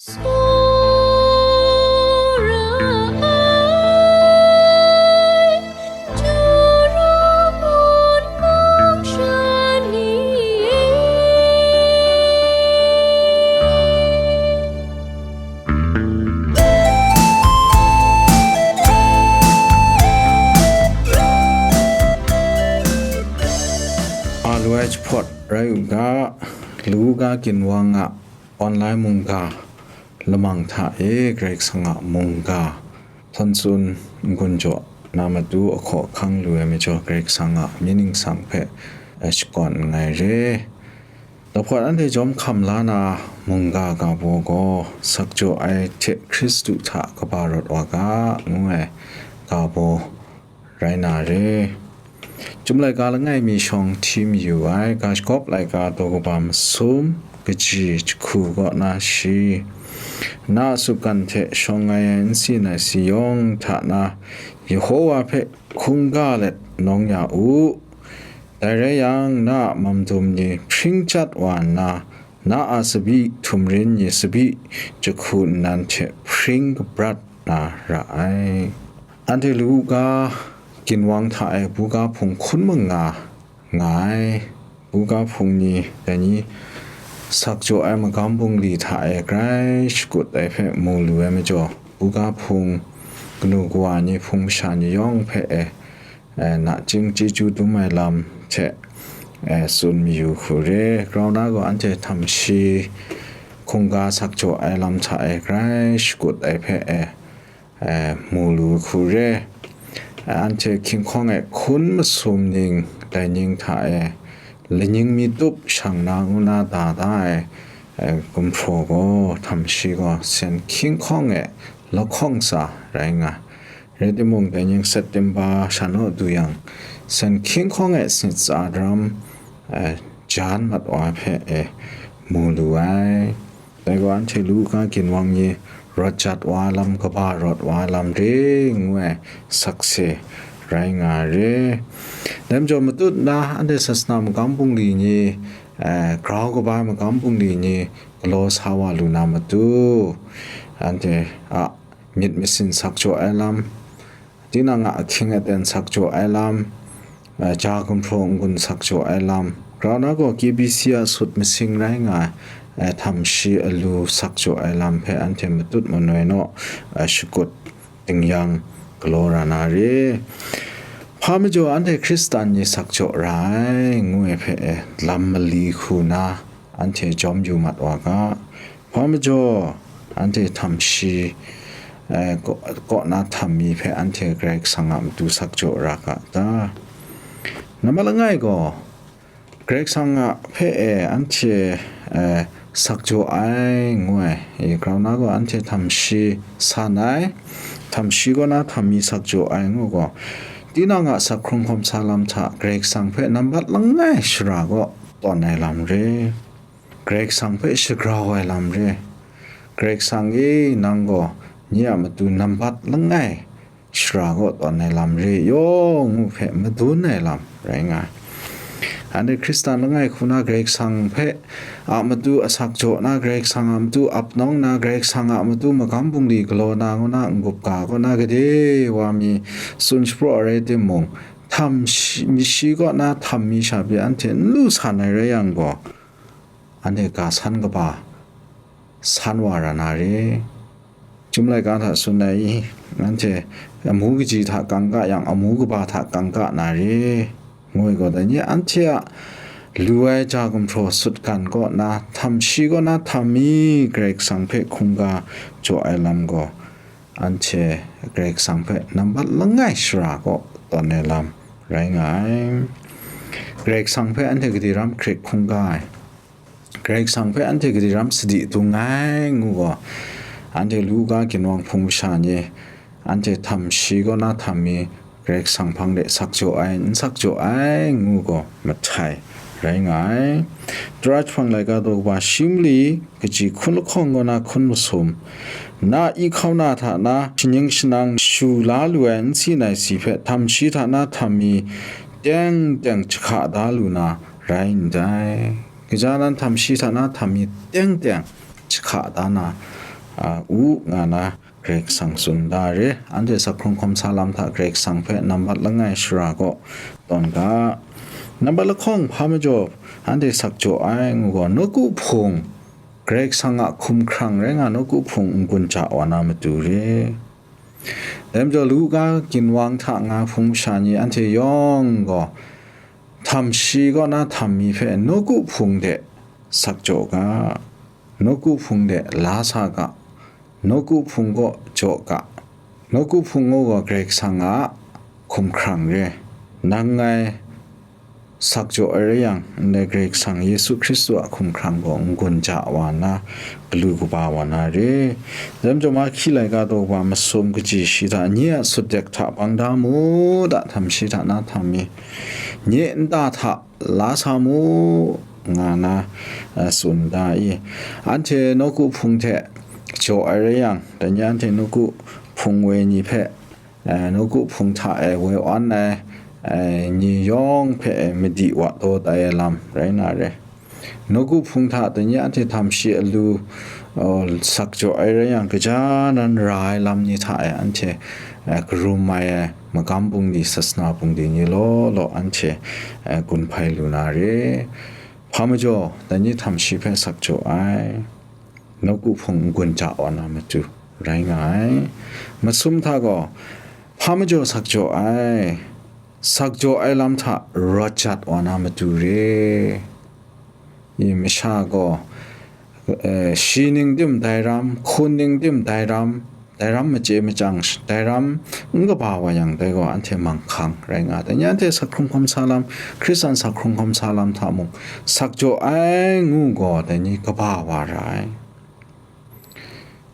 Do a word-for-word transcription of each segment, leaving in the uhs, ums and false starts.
Tsawra ai, Jura mun mung sha ni e. A lu ai jahpawt rai u ga, Luka Ginwang a online mungga lamang hta e Karai Kasang a mungga htawn tsun n-gun jaw na matu ahkaw ahkang lu ai majaw, Karai Kasang a myit ningsang hpe, eh, shakawn nngai re. Lahpawt anhte jawm hkam la na mungga ga baw gaw, sakjaw ai hte Hkristu hta kaba rawt wa ga, ngu ai ga baw rai na re. Chyum laika langai mi shawng hti mayu ai, ga shagawp laika daw kaba masum, kaji jahku kaw na shi, na a sutgan hte shawng ai n si nai si yawng hta na, Yehowa hpe hkungga let nawng ya u. Dai rai yang, na a mamdum ni hpring chyat wa nna, na a tsabyi htumrin ni tsabyi jahku nnan hte hpring kabrat na ra ai. Anhte Luka Ginwang hta e buga hpung hkun manga nga ai. Buga hpung ni dai ni sakjaw ai magam bungli hta e grai shakut ai hpe mu lu ai majaw, buga hpung kanu kawa ni, hpung masha ni yawng hpe e, eh, nachying chyeju dum ai lam hte, eh, tsun mayu hku re. Grau na gaw anhte htam shi hkungga sakjaw ai lam hta e grai shakut ai hpe e, eh, mu lu hku re. Eh, anhte hkying hkawng e hkun masum ning dai ning hta e laning mi tup shang na ngu na da da ai, eh, gumhpraw gaw, htam shi gaw sen hkying hkawng e lahkawng tsa rai nga. Rai timung, dai ning September sha naw du yang, sen hkying hkawng e snit tsa daram, eh, jan mat wa hpe, eh, mu lu ai. Dai gaw anhte Luka Ginwang ni rawt jat wa lam, kaba rawt wa lam re ngu ai sakse rai nga re. Dai majaw matut na anhte sasana magam bungli ni, eh, grau kaba ai magam bungli ni galaw sa wa lu na matu, anhte a myit masin sakjaw ai lam, tinang a ahkying aten sakjaw ai lam, eh, ja gumhpraw n-gun sakjaw ai lam, grau na gaw K B C a sut masing rai nga ai, eh, htam shi alu sakjaw ai lam hpe anhte matut manoi naw, eh, shakut dingyang galaw ra na re. Hpa majaw anhte Hkristan ni sakjaw ra ai, ngu ai hpe, eh, lam mali hku na anhte jawm yu mat wa ga. Hpa majaw, anhte htam shi, eh, kaw, kaw na htam mi hpe anhte Karai Kasang a matu sakjaw ra ga ta? Nambat langai gaw, Karai Kasang a hpe e anhte, eh, sakjaw ai ngu ai, e, grau na gaw anhte htam shi san ai, htam shi kaw na htam mi sakjaw ai ngu gaw, tinang a sak hkrung hkawm sa lam hta Karai Kasang hpe nambat langai shara kaw tawn ai lam re. Karai Kasang hpe shagrau ai lam re. Karai Kasang e, nang gaw nye a matu nambat langai shara kaw tawn ai lam re yaw, ngu hpe madun ai lam rai nga ai. Anhte Hkristan langai hku na Karai Kasang hpe a matu asak jaw na, Karai Kasang a matu ap nawng na, Karai Kasang a matu magam bungli galaw na, ngu na n-gup ga kaw na gade wa mi tsun shapraw ai rai timung, htam shi, mi shi kaw na htam mi sha pyi anhte n lu san ai rai yang gaw, anhte ga san kaba san wa ra na re. Chyum laika hta tsun ai, anhte amu kaji hta kangka yang, amu kaba hta kangka na re. Ngu ai gaw, dai ni anhte a lu ai ja gumhpraw sutgan kaw na, htam shi kaw na htam mi Karai Kasang hpe hkungga jaw ai lam gaw, anhte Karai Kasang hpe nambat langai shara kaw tawn ai lam rai nga ai. Karai Kasang hpe anhte gade ram hkrit hkungga ai, Karai Kasang hpe anhte gade ram sadi dung ai ngu gaw, anhte Luka ginwang hpung masha ni anhte htam shi kaw na htam mi Karai Kasang hpang de sak jaw ai, n sak jaw ai ngu gaw mahtai rai nga ai. Tara jahpang laika daw kaba shi mali kaji hkun lahkawng kaw na hkun masum, na i hkau na hta na shaning shanang shu la lu ai n si nai si hpe htam shi hta na htam mi teng teng jahka da lu na rai ndai. Gaja nan htam shi hta na htam mi teng teng jahka da na a, u nga na Karai Kasang tsun da re. Anhte sak hkrung hkawm sa lam hta Karai Kasang hpe nambat langai shara kaw tawn ga. Nambat lahkawng hpa majaw anhte sak jaw ai ngu gaw, nawku hpung, Karai Kasang a hkumhkrang rai nga nawku hpung n-gun ja wa na matu re. Dai majaw, Luka ginwang hta nga hpung masha ni anhte yawng gaw, htam shi kaw na htam mi hpe nawku hpung de sak jaw ga, nawku hpung de la sa ga, nawku hpung kaw jaw ga, nawku hpung ngu gaw Karai Kasang a hkumhkrang re. Nang ngai sak jaw ai rai yang, ndai Karai Kasang Yesu Hkristu a hkumhkrang gaw n-gun ja wa nna, galu kaba wa na re. Dai majaw, Mahki laika daw kaba masum kaji shi hta, nye a sutdek hta bang da mu da, htam shi hta na htam mi, nye nta hta la sa mu, nga na, a, tsun da i. Anhte nawku hpung hte jaw ai rai yang, dai ni anhte nawku hpung woi ni hpe, a, nawku hpung hta e woi awn ai, a, ni yawng hpe e madi wa taw tai ai lam rai na re. Nawku hpung hta dai ni anhte htam shi alu, a, sak jaw ai rai yang, kaja nan ra ai lam ni hta e anhte, a, karum ai, a, magam bungli, sasana bungli ni law law anhte, a, gun hpai lu na re. Hpa majaw, dai ni htam shi hpe sak jaw ai, nawku hpung n-gun ja wa na matu rai nga ai. Masum hta gaw, hpa majaw sak jaw ai, sak jaw ai lam hta rawt jat wa na matu re. I masha gaw, eh, shi ning tim dai ram, hkun ning tim dai ram, dai ram machye machyang sh-, dai ram n kaba wa yang, dai gaw anhte manghkang rai nga ai. Dai ni anhte sak hkrung hkawm sa lam, Hkristan sak hkrung hkawm sa lam hta mung, sak jaw ai ngu gaw, dai ni kaba wa ra ai.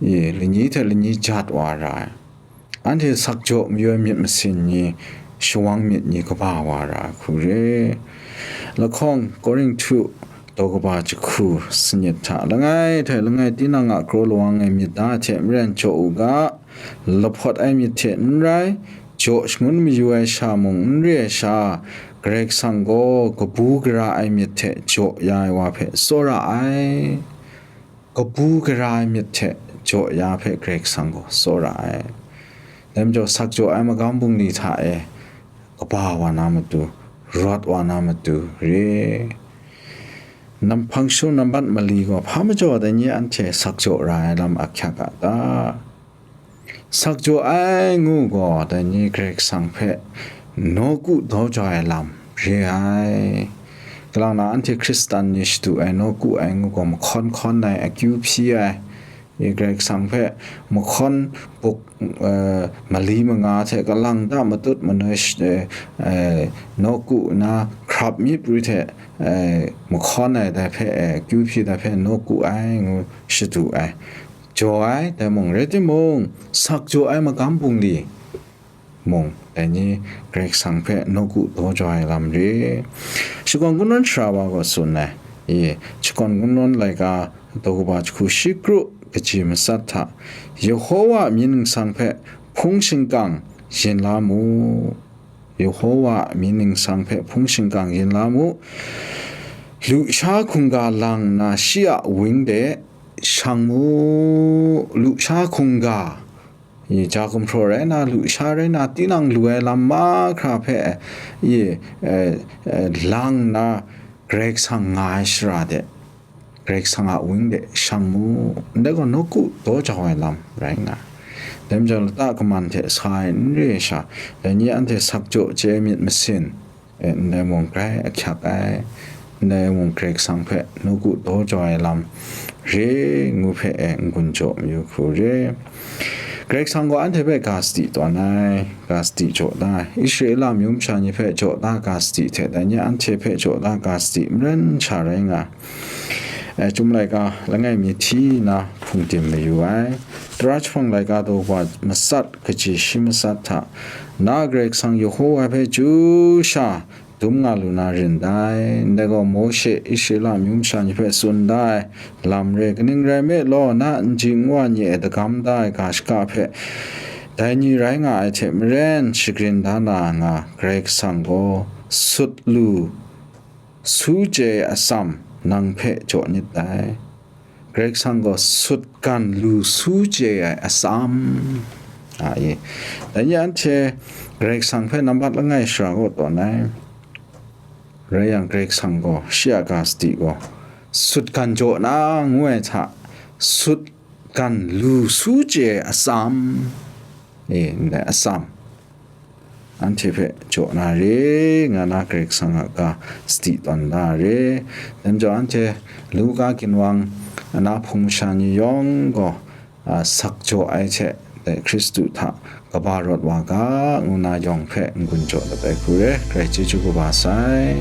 I, lani hte lani jat wa ra ai. Anhte sak jaw mayu ai myit masin ni, shawang myit ni kaba wa ra ai hku re. Lahkawng Korinhtu daw kaba jahku sanit hta, langai hte langai tinang a kraw lawang ai myit da hte maren jaw u ga, lahpawt ai myit hte n rai, jaw shangun mayu ai sha mung n re ai sha, Karai Kasang gaw kabu gara ai myit hte jaw ya ai wa hpe tsawra ai. Kabu gara ai myit hte jaw ya hpe Karai Kasang gaw tsawra ai. Dai majaw, sak jaw ai magam bungli hta e kaba wa na matu, rawt wa na matu re. Namhpang shu nambat mali gaw hpa majaw dai ni anhte sak jaw ra ai lam ahkyak a ta? Sak jaw ai ngu gaw, dai ni Karai Kasang hpe nawku daw jau ai lam re ai. Kalang na anhte Hkristan ni shadu ai, nawku ai ngu gaw, mahkawn hkawn ai, akyu hpyi ai, i Karai Kasang hpe mahkawn buk, eh, mali manga hte kalang ta matut manoi sh-, eh, eh, nawku na hkrap myit ru hte, eh, mahkawn ai dai hpe, eh, akyu hpyi dai hpe nawku ai ngu shadu ai. Jaw ai, dai mung rai timung, sak jaw ai magam bungli mung, dai ni Karai Kasang hpe nawku daw jau ai lam re. Shakawn Kungdawn sara wa gaw tsun ai, i, Shakawn Kungdawn laika daw kaba jahku shi kru kaji matsat hta, Yehowa a myit ningsang hpe hpung shingkang yin la mu. Yehowa a myit ningsang hpe hpung shingkang yin la mu. Lusha hkungga lang nna shi a wang de shang mu. Lusha hkungga, i, ja gumhpraw rai na, lusha rai na, tinang lu ai lam mahkra hpe, i, eh, eh, lang nna, Karai Kasang nga ai shara de, Karai Kasang a wang de shang mu, ndai gaw nawku daw jau ai lam rai nga ai. Dai majaw, lata kaman hte sa ai n re ai sha, dai ni anhte sak jaw chye ai myit masin, e, ndai mung grai ahkyak ai, ndai mung Karai Kasang hpe nawku daw jau ai lam re ngu hpe e n-gun jaw mayu hku re. Karai Kasang gaw anhte hpe ga sadi tawn ai, ga sadi jaw da ai. Israela amyu masha ni hpe jaw da ga sadi hte, dai ni anhte hpe jaw da ga sadi maren sha rai nga ai. E, Chyum laika langai mi hti nna hpungdim mayu ai. Tara jahpawng laika daw kaba matsat kaji shi matsat hta, na Karai Kasang Yehowa hpe chyu sha dum nga lu na rin dai. Ndai gaw, Mawshe Israela amyu masha ni hpe tsun da ai lam re, kaning rai nme law, na nji nwa ni e dagam da ai ga shaka hpe dai ni rai nga ai hte maren shagrin da na nga, Karai Kasang gaw sut lu su chye ai atsam nang hpe jaw nit dai. Karai Kasang gaw sutgan lu su chye ai atsam, a, i. Dai ni anhte Karai Kasang hpe nambat langai shara kaw tawn ai, rai yang, Karai Kasang gaw shi a ga sadi gaw sutgan jaw na ngu ai hta, sutgan lu su chye ai atsam, e, ndai atsam, anhte hpe jaw na re, nga na Karai Kasang a ga sadi tawn da re. Dai majaw, anhte Luka ginwang ana hpung masha ni yawng gaw, a, sak jaw ai hte, dai Hkristu hta kaba rawt wa ga, ngu na yawng hpe n-gun jaw dat ai hku re. Karai chyeju kaba sai.